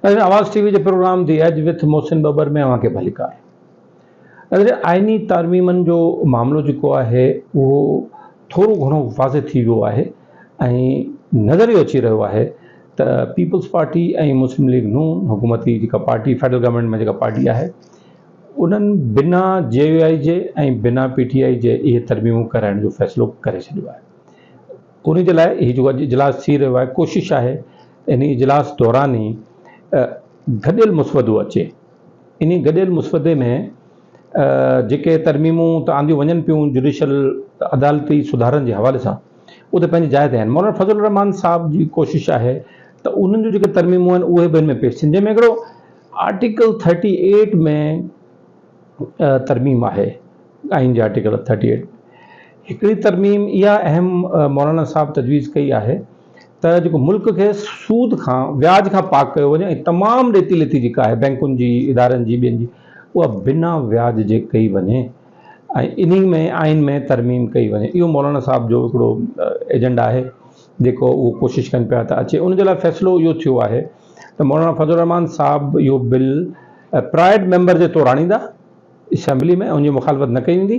ناظرين آواز ٽي وي جي programme the edge with Mohsin Babbar ۾ اوهان کي ڀليڪار. ناظرين آئيني ترميمن جو معاملو جيڪو آهي اهو ٿورو گهڻو واضح ٿي ويو آهي ۽ نظر اهو اچي رهيو آهي ته پيپلز پارٽي ۽ مسلم ليگ نون حڪومتي جيڪا پارٽي فيڊرل گورنمينٽ ۾ جيڪا پارٽي آهي انهن بنا جي يو آء جي ۽ بنا پي ٽي آء جي اهي ترميمون ڪرائڻ جو فيصلو ڪري ڇڏيو آهي. انهي جي لاء هي جيڪو اڄ اجلاس ٿي رهيو آهي ڪوشش آهي ته انهي اجلاس دوران ئي گڏيل مسودو اچي انهي گڏيل مسودي ۾ جيڪي ترميمون ته آنديون وڃن پيون جڊيشل عدالتي سڌارن جي حوالي سان اهي ته پنهنجي جاء تي آهن مولانا فضل الرحمان صاحب جي ڪوشش آهي ته انهن جون جيڪي ترميمون آهن اهي به ان ۾ پيش ٿين جنهن ۾ هڪڙو آرٽيڪل ٿرٽي ايٽ ۾ ترميم آهي آئين جي آرٽيڪل ٿرٽي ايٽ هڪڙي ترميم اها اهم مولانا صاحب تجويز ڪئي آهي ته جيڪو ملڪ کي سود کان وياج کان پاڪ ڪيو وڃي ۽ تمام ڏيتي ليتي جيڪا آهي بئنڪن جي ادارن جي ٻين جي اها بنا وياج جي ڪئي وڃي ۽ انهي ۾ آئين ۾ ترميم ڪئي وڃي اهو مولانا صاحب جو هڪڙو ايجنڊا آهي جيڪو اهو ڪوشش ڪن پيا ته اچي ان جي لاء فيصلو اهو ٿيو آهي ته مولانا فضل الرحمان صاحب اهو بل پرائيويٽ ميمبر جي طور آڻيندا اسيمبلي ۾ ان جي مخالفت نه ڪئي ويندي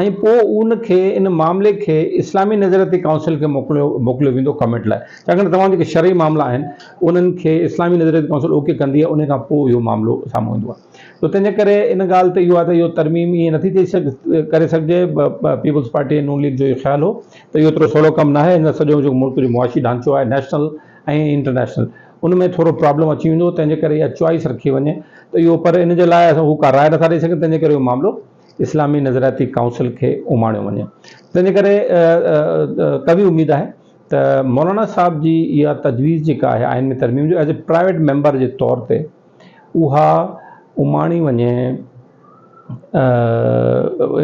۽ پوء ان کي ان معاملي کي اسلامي نظرياتي ڪائونسل کي موڪليو موڪليو ويندو ڪمينٽ لاء ڇاڪاڻ ته تمام جيڪي شرعي معاملا آهن انهن کي اسلامي نظرياتي ڪائونسل اوڪي ڪندي آهي ان کان پوء اهو معاملو سامهون ايندو آهي ته تنهن جي ڪري ان ڳالهه تي اهو آهي ته اهو ترميم ائين نٿي ٿي سگهي ڪري سگهجي پيپلز پارٽي ۽ نون ليگ جو اهو خيال هو ته اهو ايترو سولو ڪم ناهي هن سڄو جيڪو ملڪ جو معاشي ڍانچو آهي نيشنل ۽ انٽرنيشنل ان ۾ ٿورو پرابلم اچي ويندو تنهن جي ڪري اها چوائس رکي وڃي ته اهو پر ان جي لاء هو ڪا راء نٿا ڏئي سگهن تنهن جي ڪري اهو معاملو اسلامي نظرياتي ڪائونسل کي اماڻيو وڃي تنهن جي ڪري قوي اميد آهي ته مولانا صاحب جي اها تجويز جيڪا آهي آئين ۾ ترميم جو ايز اي پرائيويٽ ميمبر جي طور تي اها اماڻي وڃي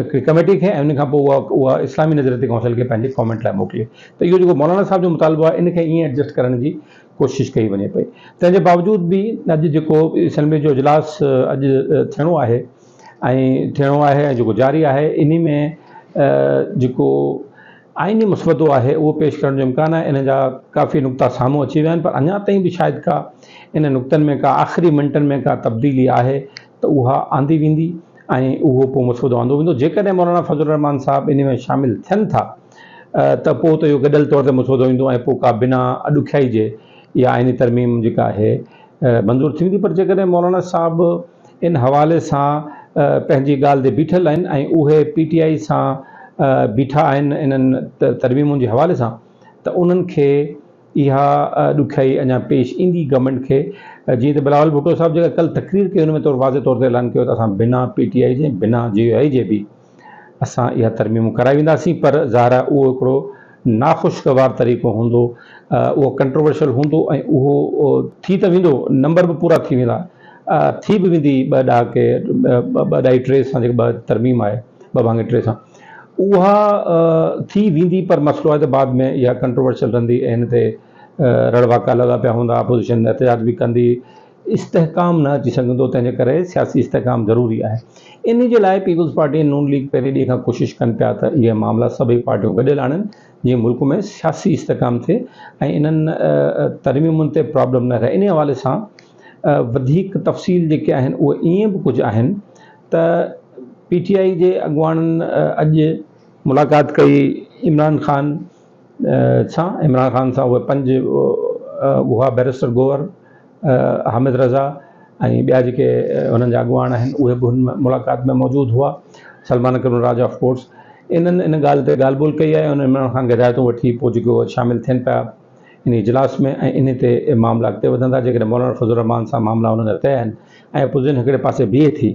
هڪڙي ڪميٽي کي ۽ ان کان پوء اها اها اسلامي نظرياتي ڪائونسل کي پنهنجي ڪامينٽ لاء موڪلي ته اهو جيڪو مولانا صاحب جو مطالبو آهي ان کي ائين ايڊجسٽ ڪرڻ جي ڪوشش ڪئي وڃي پئي تنهن جي باوجود به اڄ جيڪو اسيمبلي جو اجلاس اڄ ٿيڻو آهي ۽ ٿيڻو آهي ۽ جيڪو جاري آهي انهي ۾ جيڪو آئيني مسودو آهي اهو پيش ڪرڻ جو امڪان آهي ان جا ڪافي نقطا سامهون اچي ويا آهن پر اڃا تائين به شايد ڪا ان نقطن ۾ ڪا آخري منٽن ۾ ڪا تبديلي آهي ته اها آندي ويندي ۽ اهو پوء مسودو آندو ويندو جيڪڏهن مولانا فضل الرحمان صاحب ان ۾ شامل ٿين ٿا ته پوء ته اهو گڏيل طور تي مسودو ايندو ۽ پوء ڪا بنا ڏکيائي جي اها آئيني ترميم جيڪا آهي منظور ٿي ويندي پر جيڪڏهن مولانا صاحب ان حوالي سان پنهنجي ڳالهه تي بيٺل آهن ۽ اهي پي ٽي آء سان بيٺا آهن انهن ترميمن جي حوالي سان ته انهن کي اها ڏکيائي اڃا پيش ايندي گورنمينٽ کي جيئن ته بلاول ڀٽو صاحب جيڪا ڪل تقرير ڪئي ان ۾ طور واضح طور تي اعلان ڪيو ته اسان بنا پي ٽي آء جي بنا جي يو آء جي به اسان اها ترميمون ڪرائي وينداسين پر ظاهر آهي اهو هڪڙو ناخوشگوار طريقو هوندو اهو ڪنٽروورشل هوندو ۽ اهو ٿي ته ويندو نمبر به پورا ٿي ويندا ٿي به ويندي ٻه ڏهاڪي ٻه اڍائي ٽي سان جيڪا ٻه ترميم آهي ٻه ڀاڱي ٽي سان اها ٿي ويندي پر مسئلو آهي ته بعد ۾ اها ڪنٽروورشل رهندي ۽ هن تي رڙ واڪا لڳا پيا هوندا اپوزيشن احتجاج به ڪندي استحڪام نه اچي سگهندو تنهن جي ڪري سياسي استحڪام ضروري آهي انهي جي لاء پيپلز پارٽي ۽ نون ليگ پهرين ڏينهن کان ڪوشش ڪن پيا ته اهي معاملا سڀئي پارٽيون گڏيل آڻن جيئن ملڪ ۾ سياسي استحڪام ٿئي ۽ انهن ترميمن تي پرابلم نه رهي انهي حوالي سان وڌيڪ تفصيل جيڪي آهن اهي ائين به ڪجهه آهن ته پي ٽي آء جي اڳواڻن اڄ ملاقات ڪئي عمران خان سان عمران خان سان اهي پنج اها بئريسٽر گوهر حامد رضا ۽ ٻيا جيڪي انهن جا اڳواڻ آهن اهي به هن ملاقات ۾ موجود هئا سلمان اڪرم راجا آف ڪورس انهن ان ڳالهه تي ڳالهه ٻولهه ڪئي آهي انهن عمران خان کي هدايتون وٺي پوء جيڪو شامل ٿين پيا ان اجلاس ۾ ۽ ان تي معاملا اڳتي وڌندا جيڪڏهن مولانا فضل الرحمان سان معاملا انهن جا طئي آهن ۽ اپوزيشن هڪڙي پاسي بيهي ٿي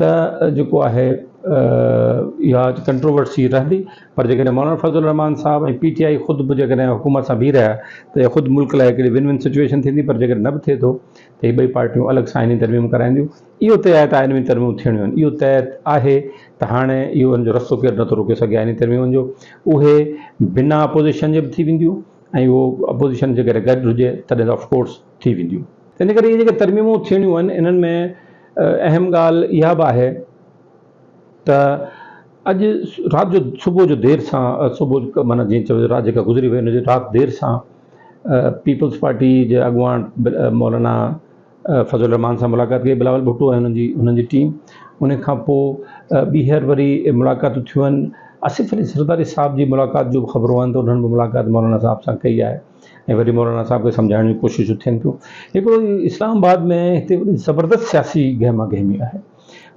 ته جيڪو آهي اها ڪنٽروورسي رهندي پر جيڪڏهن مولانا فضل الرحمان صاحب ۽ پي ٽي آء خود به جيڪڏهن حڪومت سان بيهي رهيا ته اها خود ملڪ لاء هڪڙي ون ون سچويشن ٿيندي پر جيڪڏهن نه به ٿئي ٿو ته هي ٻئي پارٽيون الڳ سان آئيني ترميم ڪرائينديون اهو طئي آهي ته آئيني ترميمون ٿيڻيون آهن اهو طئي آهي ته هاڻي اهو ان جو رستو ڪير نٿو روڪي سگهي آئيني ترميمن جو اهي بنا اپوزيشن جي به ٿي وينديون ۽ اهو اپوزيشن جيڪڏهن گڏ هجي تڏهن ته آف ڪورس ٿي وينديون. تنهن ڪري اهي جيڪي ترميمون ٿيڻيون آهن انهن ۾ اهم ڳالهه اها به آهي ته اڄ رات جو صبح جو دير سان صبح معنيٰ جيئن چئجي رات جيڪا گذري وئي ان جي رات دير سان پيپلز پارٽي جي اڳواڻ مولانا فضل الرحمان سان ملاقات ڪئي بلاول ڀٽو ۽ انهن جي انهن جي ٽيم ان کان پوء ٻيهر وري ملاقاتون ٿيون آهن آصف علي زرداري صاحب جي ملاقات جون به خبرون آهن ته انهن به ملاقات مولانا صاحب سان ڪئي آهي ۽ وري مولانا صاحب کي سمجهائڻ جون ڪوششون ٿين پيون هڪڙو اسلام آباد ۾ هتي وڏي زبردست سياسي گهما گهمي آهي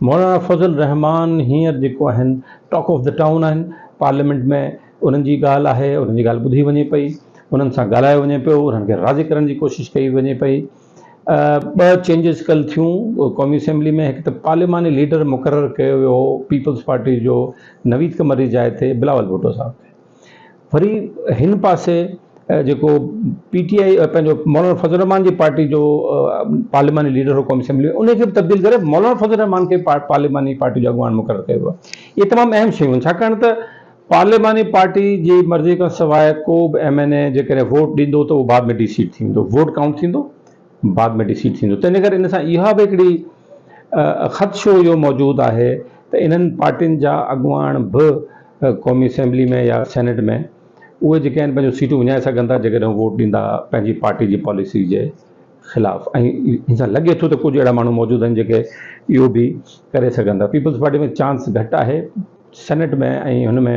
مولانا فضل الرحمان هينئر جيڪو آهن ٽاڪ آف the town آهن پارليامينٽ ۾ انهن جي ڳالهه آهي انهن جي ڳالهه ٻڌي وڃي پئي انهن سان ڳالهايو وڃي پيو انهن کي راضي ڪرڻ جي ڪوشش ڪئي وڃي پئي ٻه چينجز ڪل ٿيون قومي اسيمبلي ۾ هڪ ته پارلياماني ليڊر مقرر ڪيو ويو هو پيپلز پارٽي جو نويد قمر جي جاء تي بلاول ڀٽو صاحب کي وري هن پاسي جيڪو پي ٽي آء پنهنجو مولانا فضل الرحمان جي پارٽي جو پارلياماني ليڊر هو قومي اسيمبلي ۾ ان کي به تبديل ڪري مولانا فضل الرحمان کي پارلياماني پارٽي جو اڳواڻ مقرر ڪيو ويو آهي اهي تمام اهم شيون آهن ڇاڪاڻ ته پارلياماني پارٽي جي مرضي کان سواء ڪو به ايم اين اي جيڪڏهن ووٽ ڏيندو ته اهو بعد ۾ ڊي سيٽ ٿي ويندو، ووٽ ڪائونٽ ٿيندو بعد ۾ ڊي سيٽ ٿيندو، تنهنجي ڪري ان سان اها به هڪڙي خدشو اهو موجود آهي ته انهن پارٽين جا اڳواڻ به قومي اسيمبلي ۾ يا سينيٽ ۾ اهي جيڪي آهن پنهنجون سيٽون وڃائي سگهن ٿا جيڪڏهن هو ووٽ ڏيندا پنهنجي پارٽي جي پاليسي جي خلاف ۽ ان سان لڳي ٿو ته ڪجهه اهڙا ماڻهو موجود آهن جيڪي اهو به ڪري سگهن ٿا، پيپلز پارٽي ۾ چانس گهٽ آهي. سينيٽ ۾ ۽ هن ۾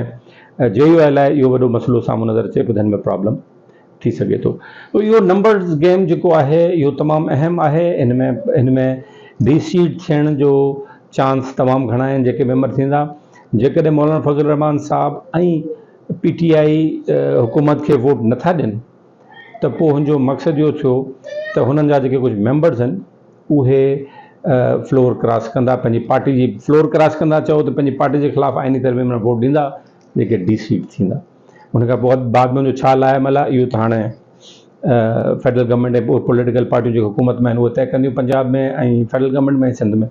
جي يو آء لاء اهو وڏو مسئلو سامهون نظر اچي پيو ته هن ۾ پرابلم ٿي سگهي ٿو ته اهو نمبرز گيم جيڪو آهي اهو تمام اهم آهي هن ۾ هن ۾ ڊي سيٽ ٿيڻ جو چانس تمام گهڻا آهن جيڪي ميمبر ٿيندا جيڪڏهن مولانا فضل الرحمان صاحب ۽ پي ٽي آء حڪومت کي ووٽ نٿا ڏين ته پوء هن جو مقصد اهو ٿيو ته هنن جا جيڪي ڪجهه ميمبرز آهن اهي فلور ڪراس ڪندا پنهنجي پارٽي جي فلور ڪراس ڪندا چئو ته پنهنجي پارٽي جي خلاف آئيني ترميم ۾ ووٽ ڏيندا جيڪي ڊي سيٽ ٿيندا ان کان پوء بعد ۾ ان جو ڇا لاء عمل آهي اهو ته هاڻي فيڊرل گورنمينٽ ۽ پوليٽيڪل پارٽيون جيڪي حڪومت ۾ آهن اهي طئي ڪنديون Punjab ۾ ۽ federal government ۾ Sindh ۾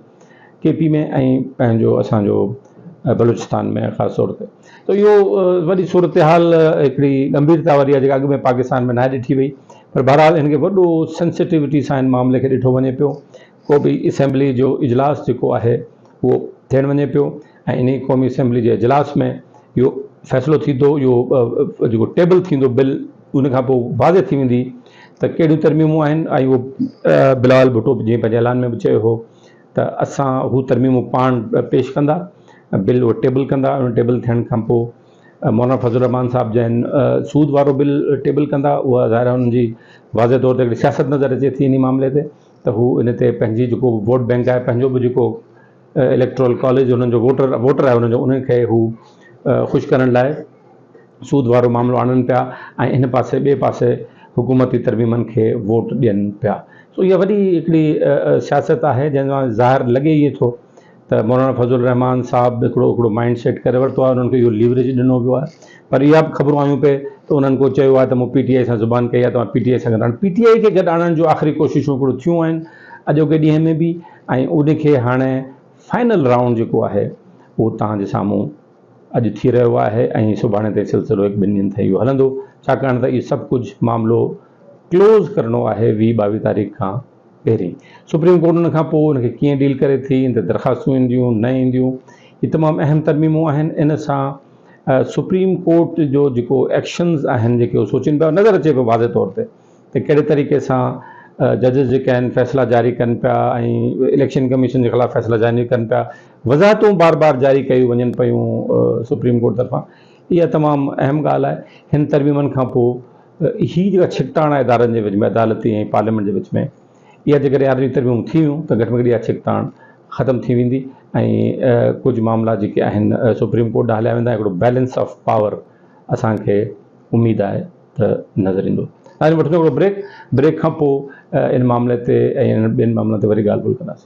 K P ۾ ۽ پنهنجو اسانجو بلوچستان ۾ خاص طور تي ته اهو وڏي صورتحال هڪڙي ڳنڀيرتا واري آهي جيڪا اڳ ۾ پاڪستان ۾ ناهي ڏٺي وئي پر بهرحال هن کي وڏو سينسيٽيوٽي سان هن معاملي کي ڏٺو وڃي پيو ڪو به اسيمبلي جو اجلاس جيڪو آهي اهو ٿيڻ وڃي پيو ۽ انهي قومي اسيمبلي جي اجلاس ۾ اهو فيصلو ٿيندو اهو جيڪو ٽيبل ٿيندو بل ان کان پوء واضح ٿي ويندي ته ڪهڙيون ترميمون آهن ۽ اهو بلاول ڀٽو جيئن پنهنجي اعلان ۾ به چيو هو ته اسان هو ترميمون پاڻ پيش ڪندا بل اهو ٽيبل ڪندا ان ٽيبل ٿيڻ کان پوء مولانا فضل الرحمان صاحب جن سود وارو بل ٽيبل ڪندا اها ظاهر آهي انهن جي واضح طور تي هڪڙي سياست نظر اچي ٿي انهي معاملي تي ته هو ان تي پنهنجي جيڪو ووٽ بينڪ آهي پنهنجو به جيڪو اليڪٽرول ڪاليج انهن جو ووٽر ووٽر آهي انهن جو انهن کي هو خوش ڪرڻ لاء سود وارو معاملو آڻن پيا ۽ هن پاسي ٻئي پاسي حڪومتي ترميمن کي ووٽ ڏين پيا سو اها وڏي هڪڙي سياست آهي جنهن مان ظاهر لڳي ائين ٿو ته مولانا فضل الرحمان صاحب به هڪڙو هڪڙو مائنڊ سيٽ ڪري ورتو آهي انهن کي اهو ليوريج ڏنو ويو آهي پر اها به خبرون آيون پئي ته انهن ڪو چيو آهي ته مون پي ٽي آء سان زبان ڪئي آهي ته مان پي ٽي آء سان گڏ آڻ پي ٽي آء کي گڏ آڻڻ جون آخري ڪوششون هڪڙو ٿيون آهن اڄوڪي ڏينهن ۾ به ۽ ان کي هاڻي فائنل رائونڊ جيڪو آهي اهو توهان جي سامهون اڄ ٿي رهيو آهي ۽ سڀاڻي تائين سلسلو هڪ ٻن ڏينهن تائين اهو هلندو ڇاڪاڻ ته اهو سڀ ڪجهه معاملو ڪلوز ڪرڻو آهي 20 22 تاريخ کان پهرين سپريم ڪورٽ ان کان پوء ان کي ڪيئن ڊيل ڪري ٿي ان تي درخواستون اينديون نه اينديون هي تمام اهم ترميمون آهن ان سان سپريم ڪورٽ جو جيڪو ايڪشنز آهن جيڪي هو سوچين پيا نظر اچي پيو واضح طور تي ته ڪهڙي طريقي سان ججز جيڪي آهن فيصلا جاري ڪن پيا ۽ اليڪشن ڪميشن جي خلاف فيصلا جاري ڪن پيا وضاحتون بار بار جاري ڪيون وڃن پيون سپريم ڪورٽ طرفان اها تمام اهم ڳالهه آهي هن ترميمن کان پوء هي جيڪا ڇڪتاڻ آهي ادارن جي وچ ۾ عدالتي ۽ پارليامينٽ جي وچ ۾ اها جيڪڏهن عارضي ترميمون ٿي ويون ته گهٽ ۾ گهٽ اها ڇڪتاڻ ختم ٿي ويندي ۽ ڪجهه معاملا جيڪي آهن سپريم ڪورٽ ڏانهن هليا ويندا هڪڙو بيلنس آف پاور اسان کي اميد آهي ته نظر ايندو. هاڻي وٺندو هڪڙو بريڪ، بريڪ کان پوء ان معاملي تي ۽ انهن ٻين معاملن تي وري ڳالهه ٻولهه ڪنداسين.